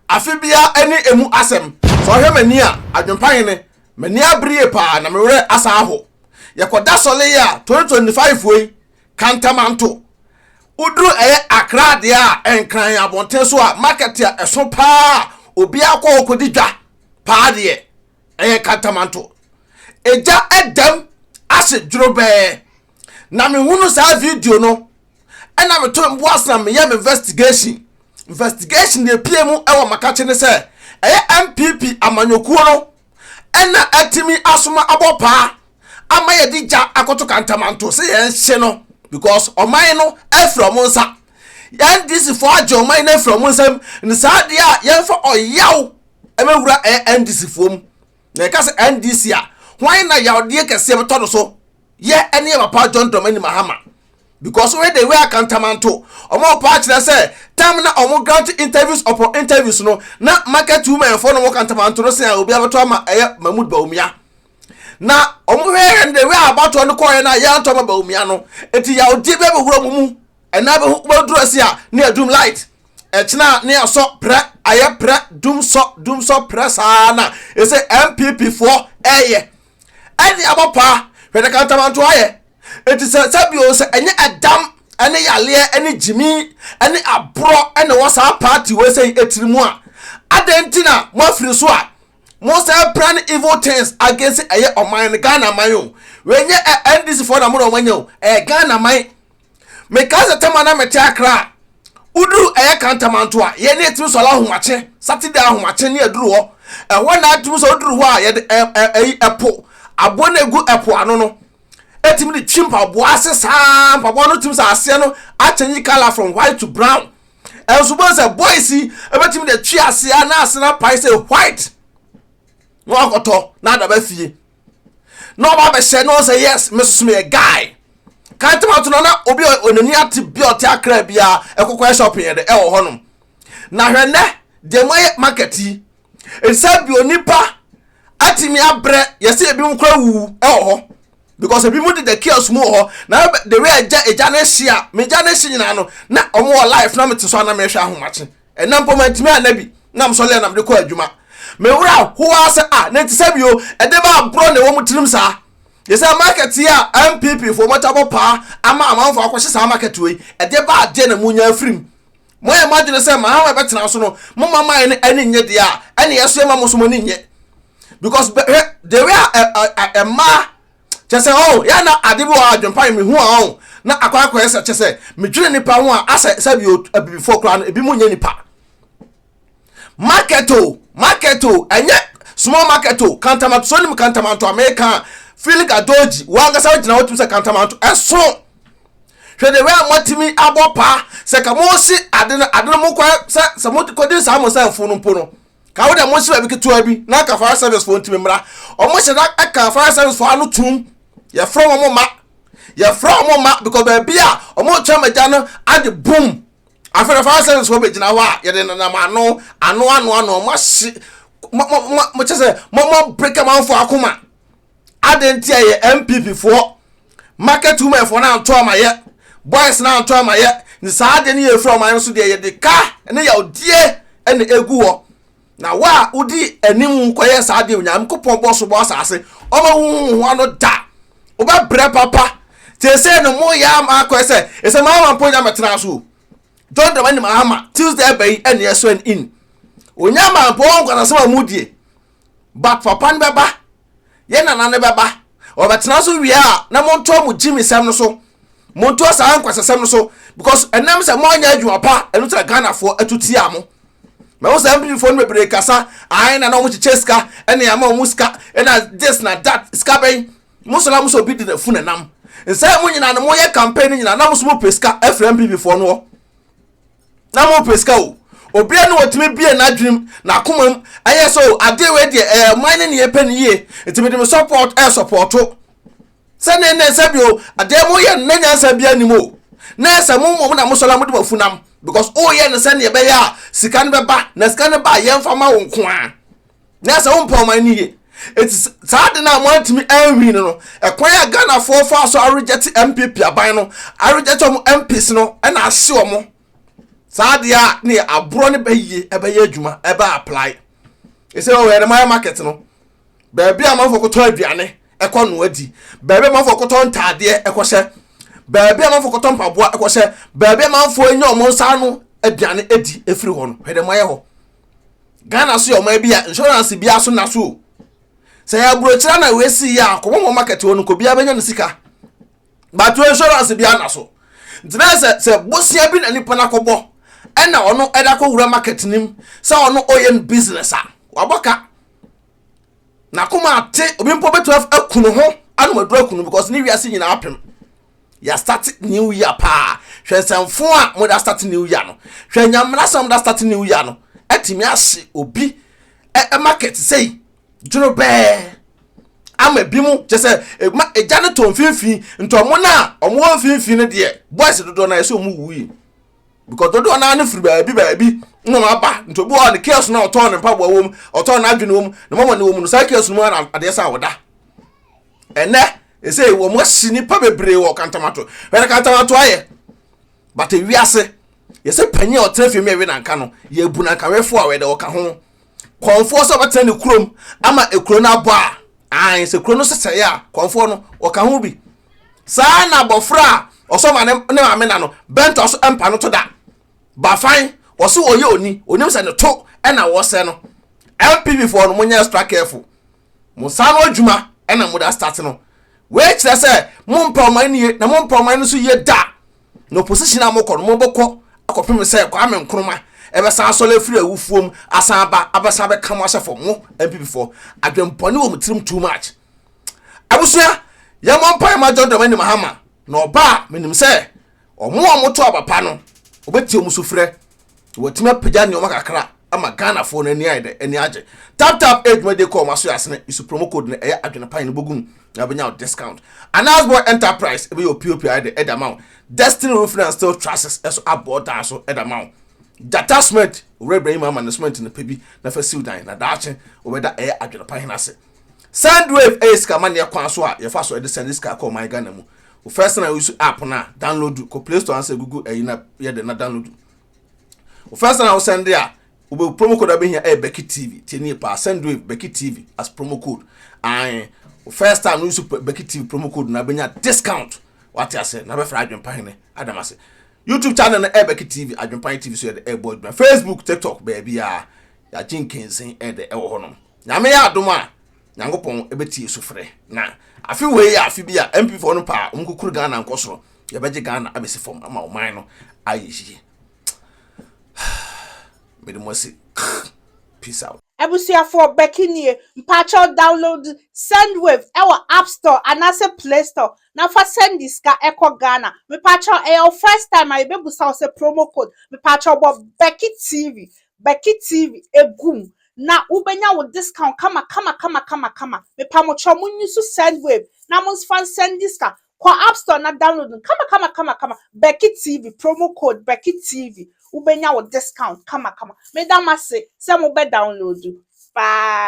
Afe biara ne emu asɛm. Sɛ ɔhwɛ m'ani a, adwempa hene, m'ani abere yie paa na me werɛ asan aho. Yɛkɔda sɔle yi a, 2025 wei, Kantamanto. Woduru ɛyɛ Accra deɛ a, Nkran abɔnten so a, market a ɛso paa a obiara kɔ hɔ kɔdi dwa paa deɛ, ɛyɛ Kantamanto. Egya ɛdam ahye dworobɛɛ. Na mehunu saa video no, ɛna meto me bo ase na meyɛ me investigation. Investigation deɛ pie mu ɛwɔ makakye ne sɛ, ɛyɛ NPP amanyɔkuo no ɛna atumi asoma abɔ paa ama yɛde gya akɔto Kantamanto sɛ yɛnhye no because ɔman no afiri ɔmo nsa. NDC foɔ agye ɔman no afiri ɔmo nsam, ne saa deɛ a yɛmfa ɔyaw ɛbɛwura ɛyɛ NDC foɔ mu. Na yɛka sɛ NDC a, hwan na yawdeɛ kɛseɛ bɛtɔ no so? Yɛ ɛne yɛ papa John Dramani Mahama, because wey the way Akantamanto ɔmo pa akyerɛ sɛ time na ɔmo grant interviews upon interviews no, na market women fo no mo Kantamanto no sɛn a obi abɛtɔ ama ɛyɛ Mahmood Bawumia. Na ɔmo hwɛ yɛn the way abatoɔ no kɔɔyɛ na yɛantɔ ama Bawumia no, eti yawdeɛ bi abɛwura mo mu. Ɛna bɛduru ase a, ne adum light, ɛkyena ne asɔ prɛ, ayɛ prɛ dum sɔ dum sɔ prɛ saa na ɛsɛ NPP foɔ ɛyɛ ɛne abɔ paa. Hwɛ ne Kantamanto ayɛ. Eti sɛ sɛbio sɛ ɛnyɛ ɛdam ɛne yaleɛ ɛne gyimi ɛne aborɔ ɛna ɛwɔ saa party wei sɛ etiri mu a, adan nti na mo afiri so a mo sɛ plan evil things against ɛyɛ ɔman no, Ghana man o? Wei nyɛ ɛ NDC foɔ na mo na ɔmo anya o, ɛyɛ Ghana man. Meka sɛ tɛma na mete Akra a, woduru ɛyɛ Kantamanto a, yɛn ne etimi sɔrɔ ahomakye, Saturday ahomakye ne aduru hɔ. Ɛhɔ na atumi sɛ woduru hɔ a, yɛde ɛ ɛ ɛyi ɛpo aboɔ na egu ɛpo ano no, etimi de twi mpaboa ase saa. Mpaboa no tumi sɛ aseɛ no akyɛnyi colour from white to brown. Ɛnso bɔ sɛ boys yi ebetumi de twi aseɛ na ase na pae sɛ white na wakɔtɔ na adaba fie na ɔba abɛhyɛ na ɔsɛ yes, me soso meyɛ guy. Kantamanto no na obi a onani ate bi a ɔte Akra biara ɛkɔkɔ yɛ shopping yɛ de ɛwɔ hɔnom. Na hwɛ nnɛ deɛ mo ayɛ market yi nsa bi, onipa atumi abrɛ yɛsɛ ebi mu kora wuwu ɛwɔ hɔ because ebi mu deda kiosk mu wɔ hɔ. Na the way ɛgya egya ne hye a megya ne hye nyinaa no, na ɔmo wɔ life na mete so a na mehwɛ ahomakye. Ɛnam mpo mantumi anna bi na mesɔre a na mede kɔ adwuma. Mewura hoa sɛ a na nti sɛ bio ɛde ba aborɔ na ɛwɔ mu tirim saa. Yɛsɛ market yi a NPP foɔ mɔta bɔ paa ama amanfoɔ akɔhyɛ saa market wei, ɛde ba adeɛ na munya afirim. Moyɛ mo adwene sɛ Mahama bɛtena so no, mo ma man no ani nye deɛ a, ɛne yɛso yɛma mo so mo ani nye because hwɛ the way a ɛmaa kyɛ sɛ ɔn yɛ na ade bi wɔ adwempa yɛ mehu a ɔn na akɔ akɔyɛ sɛ kyɛ sɛ medwene nipa ho a, asɛ sɛ bi abibifoɔ koraa no ebi mu nyɛ nipa. Market o, market o, ɛnyɛ small market o. Kantamanto so nim Kantamanto Amerika Felix Adoji wankasa gyina hɔ tumi sɛ Kantamanto ɛso. Hwɛ de wei a moatumi abɔ paa sɛ ka mo si ade no, ade no mo kɔ sɛ sɛ mo kɔdi saa mo sɛ mfo no mpo no, ka wo dɛ mo si baabi ketewa bi na ka fire service foɔ ntumi mmra. Ɔmo hyɛ da ɛka fire service foɔ ano tum, yɛfrɛ wɔn ma yɛfrɛ wɔn ma because baabi a ɔmo twɛn magya no ade boom. Afei na fire service foɔ bɛgyina hɔ a yɛde nenam ano ano ano ano. Ɔmo ahye mo mo mo mo kyɛ sɛ mo mo break amanfoɔ akoma. Ade nti a yɛ NPP foɔ market women foɔ na anto ama yɛ boys na anto ama yɛ ne saa ade ne yɛ efura ɔman no so deɛ, yɛde ka ne yawdie ɛna egu hɔ. Na wo a wodi anim kɔyɛ saa deɛ, Onyankopɔn bɔ so bɔ asase ɔma huhu ho ano da wobɛbrɛ papa. Tie no mo yɛ ama akɔyɛ sɛ ɛsɛ maa ma mpo nya mɛtena so. John Dramani Mahama Tuesday ɛbɛ yi ɛne ɛsɔ in onya ma mpo wɔn nkwatasɛm a mu die, but papa no bɛba, yɛ nana no bɛba, ɔbɛtena so wie a, na montoa mo gyimi sɛm no so, montoa saa nkwasasɛm no so because ɛnam sɛ moanyɛ adwuma pa ɛno sɛ Ghanafoɔ atu tia mo. Mɛwo sɛ NPP foɔ no bebree kasa ae na na ɔmo kyekyɛ sika ɛne ama ɔmo sika ɛna this na that. Sika bɛn mo sɔrɔ a mo sɛ obi de n'afu nenam nsɛn mo nyinaa no moyɛ campaign no nyinaa na mo so mo pɛ sika afiri NPP foɔ no hɔ na mo pɛ sika o. Obiara ne wɔtumi bie n'adwenem n'akoma mu ɛyɛ sɛ o adeɛ wei deɛ ɛyɛ ɔman ne neɛ pɛ ne yie nti mede me support ɛyɛ supporto sɛ ne ne sɛ bio adeɛ mo yɛ no na nyansa bi anim o, na ɛsɛ mo mmom na mo sɔla mo de mo afunam because woyɛ no sɛneɛ ɛbɛyɛ a sika no bɛba, na sika no ba a yɛmfa ma wo nko a na sɛ wompɛ ɔman no yie. Eti saa de no a moantumi anwi no no, ɛkwan a Ghanafoɔ fa so areject NPP aban no, areject ɔmo MPs no, ɛna ahye ɔmo. Saa adeɛ a ne aborɔ ne bɛyie ɛbɛyɛ adwuma, ɛbɛ apply. Ɛsɛ wɔ yɛde mayɛ market no, baabi a amanfoɔ kɔtɔ aduane ɛkɔ noa di, baabi a amanfoɔ kɔtɔ ntaadeɛ ɛkɔhyɛ, baabi a amanfoɔ kɔtɔ mpaboa ɛkɔhyɛ, baabi a amanfoɔ anya ɔmo nsa ano aduane edi efiri hɔ no, hwɛ dɛ mayɛ hɔ. Ghana so yɛ ɔman bi a insurance bi aso na so o. Sɛ yɛ aburokyerɛ na wesi yɛ a, kɔmɔ mɔ market hɔ no, kɔ biara bɛnya ne sika, but insurance bi ana so. Nti na sɛ bosia bi na nipa na akɔbɔ, ɛna ɔno ɛde akɔwura market nim sɛ ɔno ɔyɛ no business a, wabɔ ka na kɔma ate. Obi mpo bɛtumi aku ne ho anum aduro aku no, because ne wiase nyinaa apem. Yɛ start new year paa. Hwɛ nsɛmfo a mo da start new year no, hwɛ nyamena sɛ mo da start new year no, ɛtumi ahye obi ɛ market sei dworo bɛɛ ama bi mu kyɛ sɛ ɛma egya no tɔ mfimfini. Nti ɔmo na ɔmo wɔ mfimfini no deɛ, boys dodoɔ na yɛsɛ ɔmo wu yi, because dodoɔ naa no firi baabi baabi na ɔmo aba. Nti obi wɔ hɔ ne kiosk na ɔtɔn ne mpaboa wɔ mu, ɔtɔn n'adwene wɔ mu, ne mɔmɔ ne wɔ mu no, saa kiosk no mu na adeɛ sɛ awɔda. Ɛnɛ ɛsɛ wɔn asi nipa bebree wɔ Kantamato. Hwɛ Kantamato ayɛ, but ewiase yɛsɛ panyin a ɔtena fie mu ɛwe nanka no, yɛbu nankawɛfo a wɔyɛ ɔka ho kɔnfoɔ sɛ ɔbɛtena ne kurom ama ekuro no abɔ a ayi sɛ kuro no sesɛe a, kɔnfoɔ no ɔka ho bi. Saa na abɔfra a ɔsɔ ma ne maame na no bɛntɔ so mpa no to da bafan wɔso ɔyɛ oni onim sɛ ne to ɛna wɔsɛ no. NPP foɔ no, mo nyɛ extra careful. Mo nsa no adwuma ɛna mo da start no wei kyerɛ sɛ mo mpɛ ɔman no yie na mo mpɛ ɔman no nso yie da. Na opposition a mokɔ no, mobɛkɔ akɔpem sɛ Kwame Nkrumah ɛbɛsan asɔre afiri awufuo mu asan aba abɛsan bɛka mo ahyɛ fam. Mo NPP foɔ, adwempɔne wɔ mo tirim too much. Abusua, yɛmmɔ mpaeɛ ma John Dramani Mahama na ɔba a, menim sɛ ɔmo a moto aba pa no, ɔbɛtie ɔmo so frɛ, wɔtumi apagya nneɛma kakra ama Ghanafoɔ no ani ayɛ dɛ, ani agye. Tap Tap edwumadie kɔ ɔmo aso yɛ asene isu promo code no ɛyɛ Adwene Pan no bogum na wobɛnya wo discount. Anasboy Enterprise ɛbɛyɛ o POP ayɛ dɛ ɛda ma wo. Destiny Roofing and Steel Trusses ɛso abɔ dan so ɛda ma wo. Jata Cement, Owura Ibrahim ama ne cement no pɛ bi na fa siw dan na daakye wɔbɛda ɛyɛ Adwene Pan hene ase. Sendwave ɛyɛ sika amaneɛ kwan so a yɛfa so ɛde send sika kɔ ɔman Ghana mu. O first na use app na download kɔ Play Store ansa Google ɛyi na yɛ de na download. O first na wo send a, wobɛ promo code abɛhia ɛyɛ Becky TV. Tie nie paa, Sendwave Becky TV as promo code. Ae, o first time no use Becky TV promo code na bɛnya discount. Wate ase? Na bɛfrɛ Adwempa Hene Adam ase. YouTube channel no ɛyɛ Becky TV, Adwempa TV so yɛde ɛbɔ adwuma. Facebook, TikTok, baabi a yɛagye nkensen ɛde ɛwɔ hɔnom. Nyame yɛ adom a, Nyankopɔn ɛbɛtie so frɛ na afe wei yɛ afe bi a NPP foɔ no paa ɔmo kukuru Ghana nkɔ soro. Yɛbɛgye Ghana abɛsi fam ama ɔman no ayɛ yie. Mede mo asi. Peace out. Abusuafoɔ, Becky nie. Mpakyɛw, download Sendwave ɛwɔ App Store anaasɛ Play Store na fa send sika ɛkɔ Ghana. Mepakyɛw, ɛyɛ wo first time a, yɛbɛbusa wo sɛ promo code. Mepakyɛw, bɔ Becky TV, Becky TV egum na wobɛnya wo discount kama kama kama kama kama. Mepamokyɛw, mo use Sendwave na mo nfa send sika. Kɔ App Store na download no kama kama kama kama. Becky TV promo code, Becky TV, wobɛnya wo discount kama kama. Meda mo ase sɛ mobɛ download. Bye.